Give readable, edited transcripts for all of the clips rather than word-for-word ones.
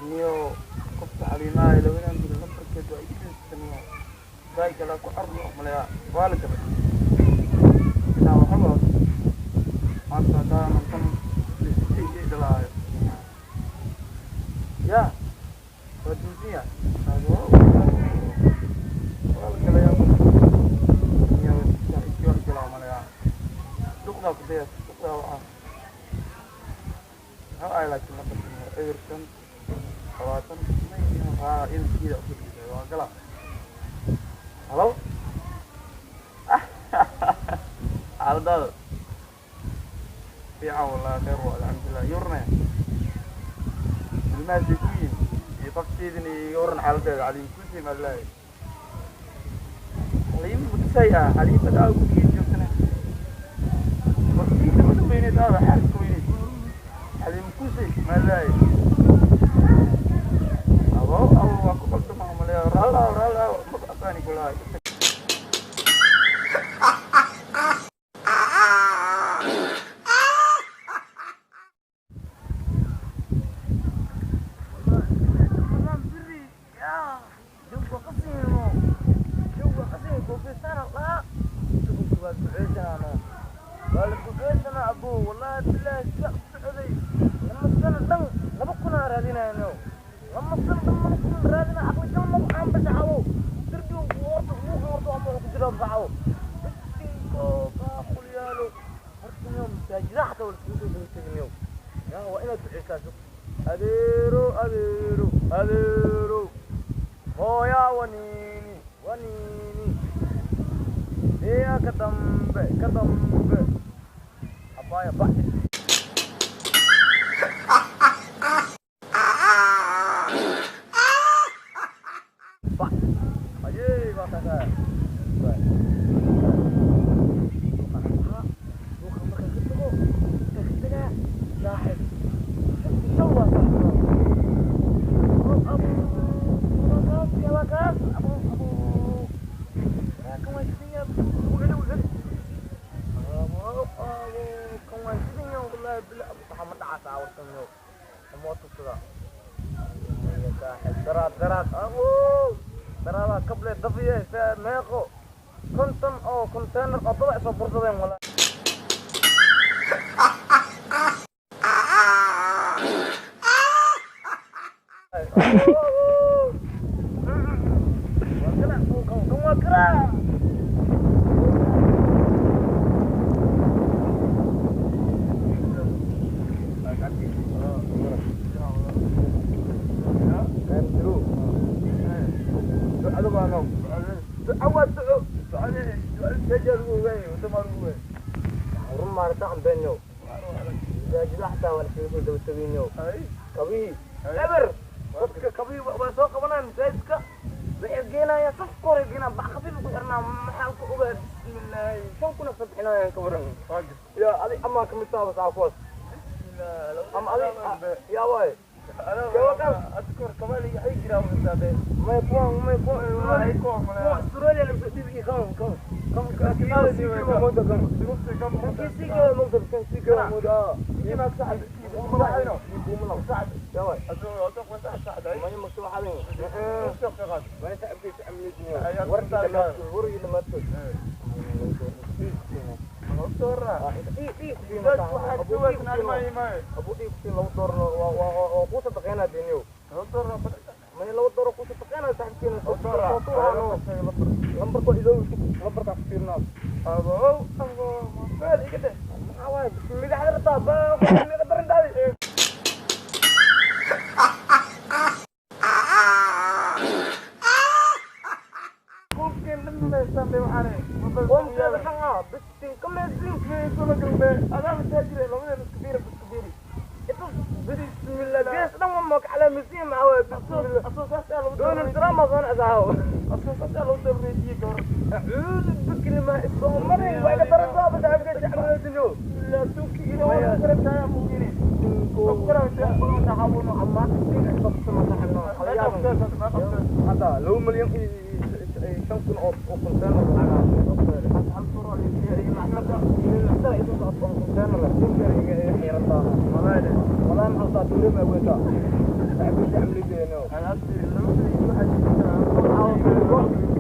Niyo qofka xaliimaha labadan bil lambarkeed waa iga gaay kala ku arno malaya waa la gabay inaa waxba maanta haddaanan tan lisii dhalaayo ya waa duusiya waa la galayaa niyo waa galaa malaya duqdaa ku daya duqdaa waxaa muxuu ahay laakiin lambarkan eber shan labaatan haa ilkiida ku dhigay waa galaa. Halo, xaaladaada fiican wallahi khayr waa alxamdulilah. Yurne ilmahaasay ku yihin iyo qofteedina iga waran xaaladeeda caliim kusii maadlaahay xaliim makasay ah xaliimada aa gurigii joogtana warkii gabadha weyneed aada xaaska weyneed xaliim kusii maadlaahay abo abo waa ku qaldama maleeya raalaaw raalaaw ma aqaani kulahay. Adeero adeero adeero hooya waniini waniini iya ka dambe ka dambe abaya ba ba ayey ba kaka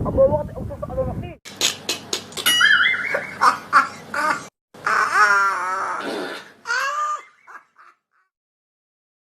Abo waqti u soo socdo naqi.